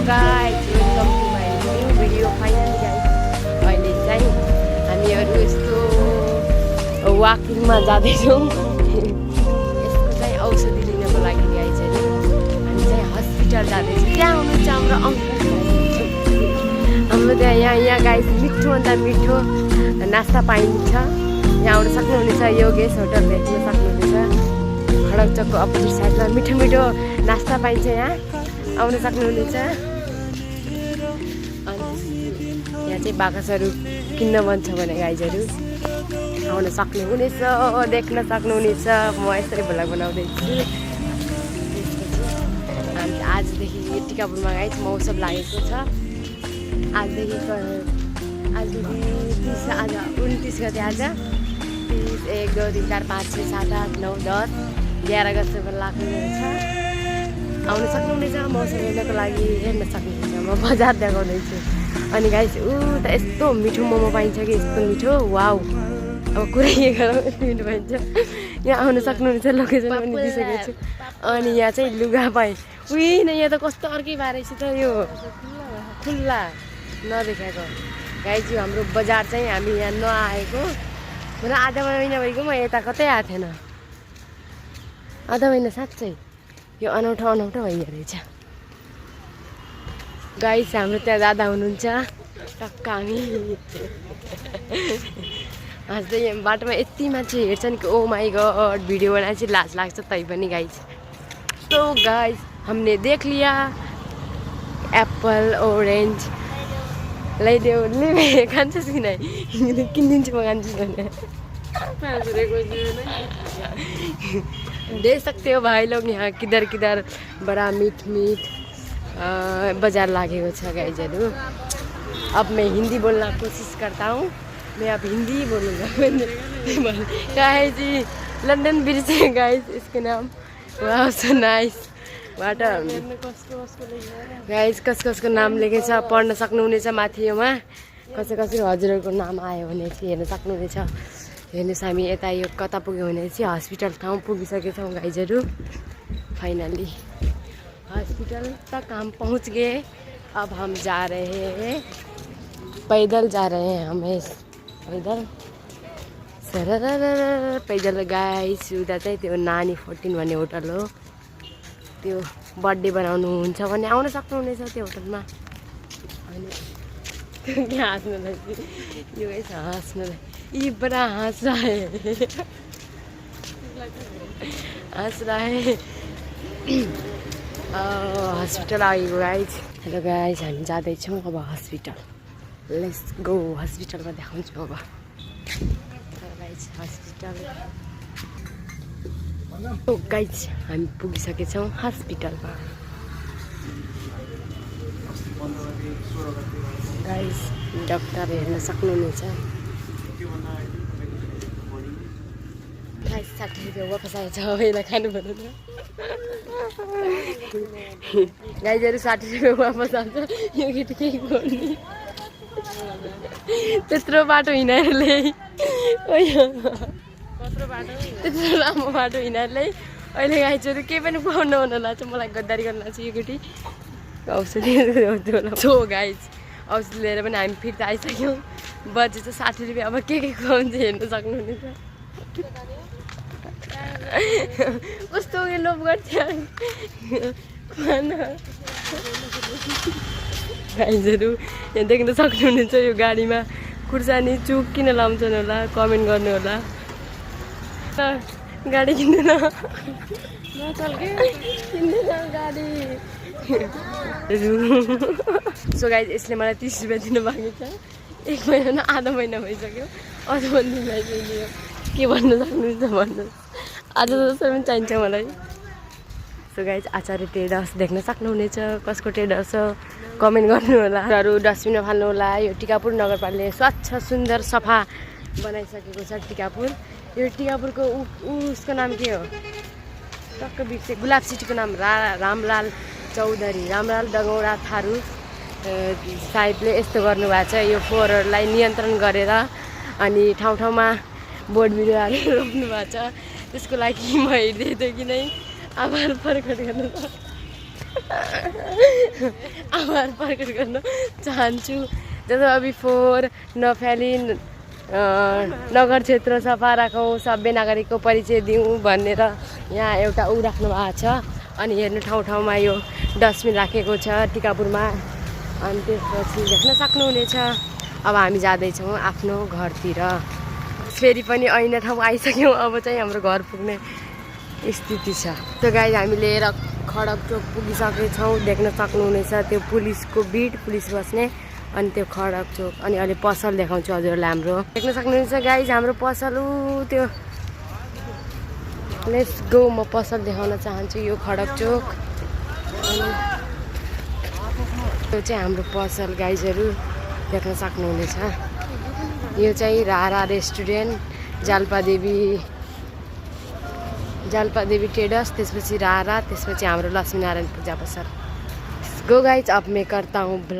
Guys welcome to my new video finally guys अहिले चाहिँ हामीहरू यस्तो वाकिङमा जाँदैछौँ यसको चाहिँ औषधि लिनको लागि गाइसहरू हामी चाहिँ हस्पिटल जाँदैछौँ त्यहाँ हुनुहुन्छ हाम्रो अङ्कल हाम्रो त्यहाँ यहाँ गाइस मिठोभन्दा मिठो नास्ता पाइन्छ यहाँ आउन सक्नुहुनेछ योगेश होटल भेट्न सक्नुहुनेछ खडक चौकको अपोजिट साइडमा मिठो मिठो नास्ता पाइन्छ यहाँ आउन सक्नुहुनेछ यहाँ चाहिँ बाकसहरू किन्न मन छ भने गाइजहरू आउन सक्नुहुनेछ देख्न सक्नुहुनेछ म यसरी भ्लग बनाउँदैछु अन्त आजदेखि टिकापुरमा गाइज मौसम लागेको छ आजदेखि 30 आज 29 गते आज 30 1 2 3 4 5 6 7 8 9 10 11 गतेसम्म लाग्ने छ आउन सक्नुहुनेछ मौसम हेर्नको लागि हेर्न सक्नुहुन्छ म बजार देखाउँदैछु अनि गाइस त यस्तो मिठो मोमो पाइन्छ कि यस्तो मिठो वाउ अब कुरै के गरौँ यस्तो मिठो पाइन्छ यहाँ आउन सक्नुहुनेछ लोकेसन पनि दिइसकेको छु अनि यहाँ चाहिँ लुगा पाएँ न यहाँ त कस्तो अर्कै बारेछ त यो खुल्ला नदेखाएको गाइस यो हाम्रो बजार चाहिँ हामी यहाँ नआएको र आधा महिना भइगयो म यता कतै आएको थिएन आधा महिना साँच्चै यो अनौठो अनौठो भइरहेछ गाइस हाम्रो त्यहाँ दादा हुनुहुन्छ टक्क हामी हाँस्दै बाटोमा यति मान्छे हेर्छन् कि ओ माई गड भिडियो बनाए चाहिँ लाज लाग्छ तै पनि गाइस तो गाइस हमने देख लिया एप्पल ऑरेंज ल्याइदेऊ ले खान्छस् कि नै किनिदिन्छु म खान्छु भने देख सकते हो भाई लोग यहाँ किधर किधर बड़ा मीठ मीठ बाजार लागेको छ गाइजहरू अब मैं हिंदी बोलना कोशिश करता हूँ मैं अब हिंदी ही बोलूँगा गाइस जी लंदन ब्रिज है गाइस इसके नाम वाह सो नाइस बाट गाइस कसको नाम लेखेको छ पढ्न सक्नुहुनेछ माथि योमा कसै हजुरहरूको नाम आयो भने चाहिँ हेर्न सक्नुहुनेछ हेर्नुहोस् हामी यता यो कता पुग्यो भने चाहिँ हस्पिटल ठाउँ पुगिसकेछौँ गाइजहरू फाइनली हॉस्पिटल तक हम पहुंच गए अब हम जा रहे हैं पैदल जा रहे हैं हमें पैदल पैदल गाइस उता चाहिँ त्यो नानी 14 भन्ने होटल हो त्यो बर्थडे बनाउनुहुन्छ भने आउन सक्नुहुनेछ त्यो होटलमा अनि क्या हाँस्नुलाई यो हाँस्नुलाई यी बडा हाँस रहा है हस्पिटल आएको गाइज हेलो गाइज हामी जाँदैछौँ अब हस्पिटल लेट्स गो हस्पिटलमा देखाउँछु अब गाइज हस्पिटल गाइज हामी पुगिसकेछौँ हस्पिटलमा गाइज डक्टर हेर्न सक्नुहुनेछ गाइज 60 रुपियाँ वापस आएछ पहिला खानु पर्यो गाइजहरू 60 रुपियाँ वापस आउँछ यो केटी केही गर्ने त्यत्रो बाटो हिँडाएर ल्याइ त्यत्रो लामो बाटो हिँडाएर ल्याइ अहिले गाइजहरू केही पनि पाउनु हुन लाग्छ मलाई गद्दारी गर्न लाग्छ यो केटी औषधि छो गाइज औषधि लिएर पनि हामी फिर्ता आइसक्यौँ बजे चाहिँ 60 रुपियाँ अब के खुवाउँछ हेर्न सक्नुहुनेछ कस्तो लोभ गर्छ गाइजहरू यहाँ देख्न सक्नुहुनेछ यो गाडीमा खुर्सानी चुक किन लाउँछन् होला कमेन्ट गर्नु होला गाडी किन्दैन गाडी सो गाइज यसले मलाई 30 रुपियाँ दिनु बाँकी छ 1 महिना न आधा महिना भइसक्यो अझ पनि दिइदियो के भन्न सक्नुहुन्छ भन्नुहोस् आज जसरी पनि चाहिन्छ मलाई सो गाइज आचार्य ट्रेडर्स देख्न सक्नुहुनेछ कसको ट्रेडर्स हो कमेन्ट गर्नु होला अरू डस्टबिनमा फाल्नु होला यो टिकापुर नगरपालिकाले स्वच्छ सुन्दर सफा बनाइसकेको छ टिकापुर यो टिकापुरको उसको नाम के हो टक्क बिर्से गुलाब सिटीको नाम रामलाल चौधरी रामलाल डगौडा थारू साहेबले यस्तो गर्नुभएको छ यो फोहोरहरूलाई नियन्त्रण गरेर अनि ठाउँ ठाउँमा बोट बिरुवाहरू रोप्नु भएको छ त्यसको लागि म हेर्दै थिएँ कि नै आभार प्रकट गर्नु आभार प्रकट गर्न चाहन्छु जसमा बिफोर नफाली नगर क्षेत्र सफा राखौँ, सभ्य नागरिकको परिचय दिउँ भनेर यहाँ एउटा ऊ राख्नु भएको छ। अनि हेर्नु ठाउँ ठाउँमा यो डस्टबिन राखेको छ टिकापुरमा। अनि त्यसपछि देख्न सक्नुहुनेछ। अब हामी जाँदैछौँ आफ्नो घरतिर। फेरि पनि ऐना ठाउँ आइसक्यौँ। अब चाहिँ हाम्रो घर पुग्ने स्थिति छ। त्यो गाइज हामी लिएर खडक चोक पुगिसकेछौँ। देख्न सक्नुहुनेछ त्यो पुलिसको बिट, पुलिस बस्ने अनि त्यो खडक चोक। अनि अहिले पसल देखाउँछु हजुरहरूलाई हाम्रो। देख्न सक्नुहुनेछ गाइज हाम्रो पसल त्यो। Let's go. म पसल देखाउन चाहन्छु यो खडक चोक। अनि यो चाहिँ हाम्रो पसल गाइजहरू देख्न सक्नुहुनेछ। यो चाहिँ रारा रेस्टुरेन्ट, जाल्पादेवी ट्रेडर्स, त्यसपछि रारा, त्यसपछि हाम्रो लक्ष्मीनारायण पूजा पसल। गो गाइज अब मैं करता हूँ ब्लॉग।